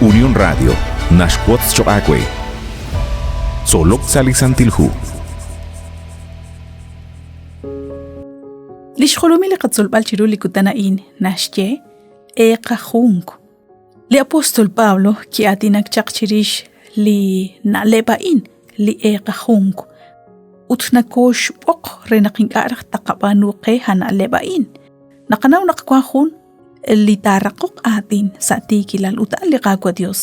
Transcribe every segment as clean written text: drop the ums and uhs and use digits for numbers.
Unión Radio naxwotz choq' aawe. Tzolok sa' li Santil Hu. Li xjolomil li qatzolb'al chiru li kutan a'in naxye eeqajunk. Li apóstol Pablo ki'aatinak chaq chirix li na'leb' a'in, li eeqajunk, ut nakooxb'oq re naq ink'a' raj taqab'aanu qe a na'leb' a'in. Naqanaw naq wan jun li taaraqoq aatin sa' tiikilal ut a'an li Qaawa' Dios.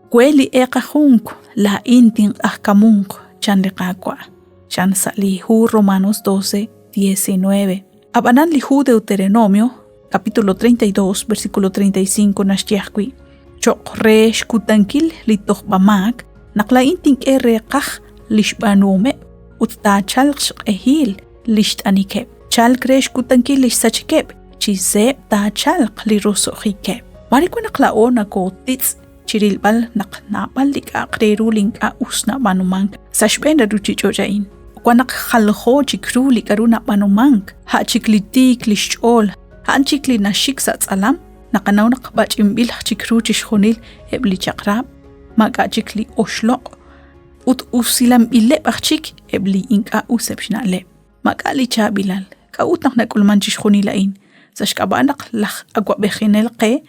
We li eeqajunk, laa'in tinq'ajkamunq, chan li Qaawa', chan sa' li hu Romanos 12, 19. Ab'anan li hu Deuteronomio, capítulo 32, versículo 35 naxye ajwi', cho'q re xkutankil li tojb'amaak, naq laa'in tink'e reeqaj li xb'aanuhomeb' ut taachalq xq'ehil li xt'anikeb'. Chalk re xkutankil li xsachikeb', chi seeb' taachalq li roso'jikeb'. Mare wan naq laa'o nakootitz' chirilb'al naq naab'al li k'a'aq re ru li ink'a' us nab'aanumank sa' xb'een li ruuchich'och' a'in. Wan naq jaljo chik ru li k'aru nab'aanumank, a' chik li tiik li xch'ool, a'an chik li naxik sa' tz'alam, naqanaw naq b'ach'inb'il aj chik ru chixjunil eb' li chaq'rab', maak'a' chik li oxloq' ut usilanb'ileb' aj chik eb' li ink'a' useb' xna'leb'. Maak'a' li chaab'ilal. K'a'ut naq nak'ulmank chixjunil a'in? Sa' xk'ab'a' naq laj awab'ejinel qe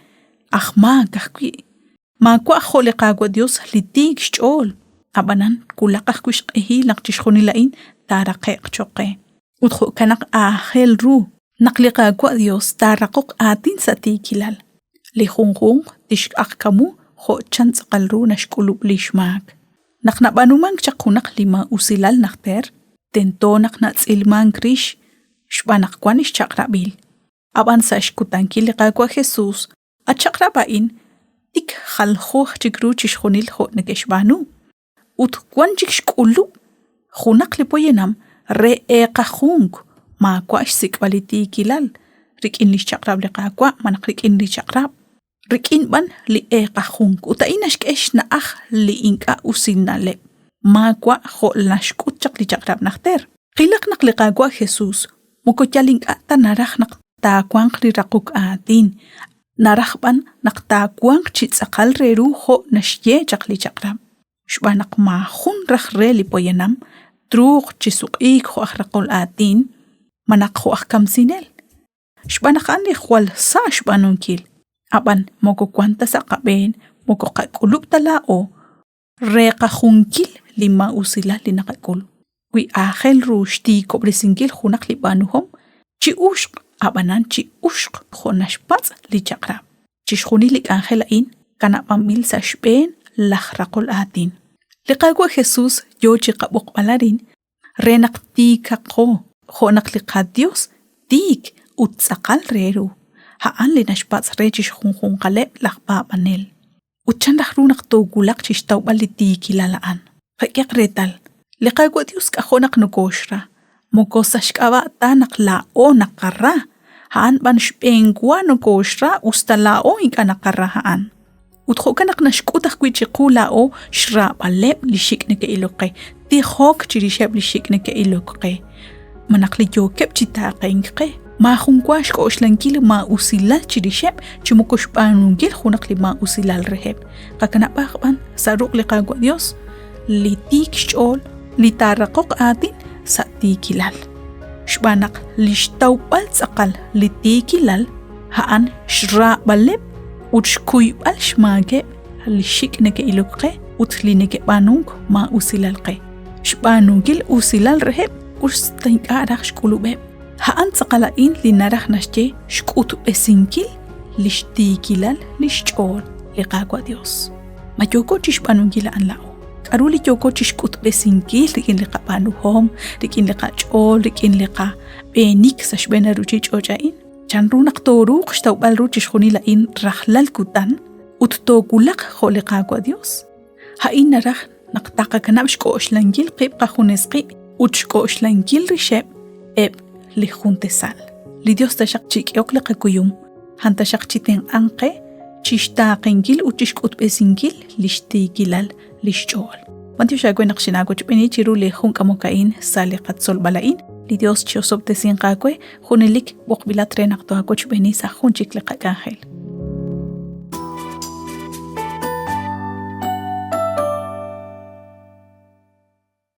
aj maak ajwi'. Maawa' jo' li Qaawa' Yos li tiik xch'ool. Ab'anan twulaq ajwi' xq'ehil naq chixjunil a'in taaraqe'q cho'q qe. Ut jo'kan naq aajel ru naq li Qaawa' Yos taaraqoq aatin sa' tiikilal. Li junjunq tixq'ajkamu jo' chan tz'aqal ru naxk'ulub' li xmaak. Naq nab'aanumank chaq junaq li maa'usilal najter, tento naq natz'ilmank rix xb'aan naq wank xchaq'rab'il. Ab'an sa' xkutankil li Qaawa' Jesús, a chaq'rab' a'in tik jaljo aj chik ru chixjunil jo' neke'xb'aanu. Ut wank chik xk'ulub' junaq li poyanam re eeqajunk, maawa' xsik'b'al li tiikilal rik'in li xchaq'rab' li Qaawa' malaj rik'in li chaq'rab', rik'in b'an li eeqajunk. Ut a'in naxk'e xna'aj li ink'a' usil na'leb', maawa' jo' naxk'ut chaq li chaq'rab' najter. Qilaq naq li Qaawa' Jesús moko yal ink'a' ta naraj naq taawanq li raqok aatin, naraj b'an naq taawanq chi tz'aqal re ru jo' naxye chaq li chaq'rab', xb'aan naq maajun raj re li poyanam truuq chi suq'iik jo' aj raqol aatin malaj jo' aj kamsinel, xb'aan naq a'an li jwal sa xb'aanunkil, ab'an moko wank ta sa' qab'een moko qak'ulub' ta laa'o reeqajunkil li maa'usilal li naqak'ul. Wi aajel ru xtiikob'resinkil junaq li b'aanuhom, chi'uxq, ab'anan chi'uxq jo' naxpatz' li chaq'rab'. Chixjunil li k'anjel a'in kanab'anb'il sa' xb'een laj raqol aatin. Li Qaawa' Jesús yoo chi qab'oqb'al arin re naq tiikaqo jo' naq li qaDios tiik ut tz'aqal re ru. A'an li naxpatz' re chixjunjunqaleb' laj paab'anel. Ut chan raj ru naq toowulaq chi xtawb'al li tiikilal a'an? Qak'ehaq reetal, li Qaawa' Yos k'ajo' naq nokooxra, moko sa' xk'ab'a' ta naq laa'o naqara, a'an b'an xb'eenwa nokooxra usta laa'o ink'a' naqara a'an. Ut jo'kan naq naxk'ut ajwi' chiqu laa'o xraab'aleb' li xik' neke'ilok qe, tijok chirixeb' li xik' neke'ilok qe, malaj li yookeb' chi taaqenk qe. Maajunwa xk'oxlankil maa'usilal chirixeb' chi moko xb'aanunkil junaq li maa'usilal reheb'. Qakanab'aq b'an sa' ruq' li Qaawa' Dios li tiik xch'ool li taaraqoq aatin sa' tiikilal. Xb'aan naq li xtawb'al tz'aqal li tiikilal a'an xraab'aleb' ut xkuyb'al xmaakeb' li xik' neke'ilok qe ut li neke'b'aanunk maa'usilal qe. Xb'aanunkil usilal reheb' us ta ink'a' raj xk'ulub'eb'. A'an tz'aqal a'in li naraj naxye xk'utb'esinkil li xtiikilal li xch'ool li Qaawa' Dios. Ma yooko chixb'aanunkil a'an laa'o? K'aru li yooko chixk'utb'esinkil rik'in li qab'aanuhom, rik'in li qach'ool, rik'in li qab'eenik sa' xb'een li ruuchich'och' a'in? Chanru naq tooruuq xtawb'al ru chixjunil a'in rajlal kutan ut toowulaq jo' li Qaawa' Dios? A'in naraj naq taqakanab' xk'oxlankil qib' qajunes qib' ut xk'oxlankil rixeb' eb' li juntesal. Li Dios taxaq chik'ehok li qakuyum, a'an taxaq chitenq'anq qe chixtaaqenkil ut chixk'utb'esinkil lix tiikilal lix ch'ool. B'antiox aawe naq xinaawochb'eeni chiru li jun k'amok a'in sa' li qatzolb'al a'in. Li Dios chi'osob'tesinq aawe, junelik b'oqb'ilat re naq too'aawochb'eeni sa' jun chik li qak'anjel.